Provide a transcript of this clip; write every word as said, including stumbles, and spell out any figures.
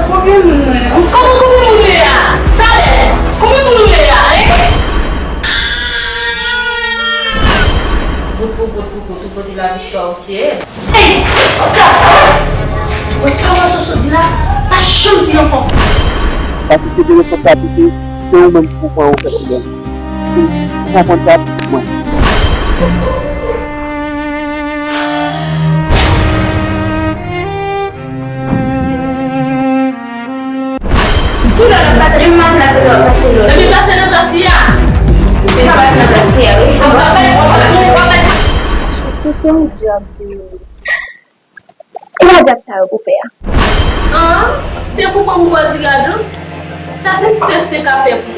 Konbyen moun nou ye? Kòman konbyen moun nou ye a? Talè, konbyen moun nou ye a, en? Bout pou bout pou bout, ou pote laviktwa, ou tiye. Ey, sista! Mwen pa wè Soso di la, pa janm di l ankò. Paske se de responsablite, se ou menm ki pou pran yo fè pwoblèm. Ou konprann sa, pitit mwen? Di lòt ap pase, depi maten l ap fè lòt ap pase lòt. Depi pase nan taksi a. Li ka pase nan taksi a, wi. W ap bay, w ap bay, w ap bay. Soso se yon djab li ye. E pa djab sa yo pou pè a. An, Steph ou pran pou bòdi gadon? Sa ti Steph te ka fè pou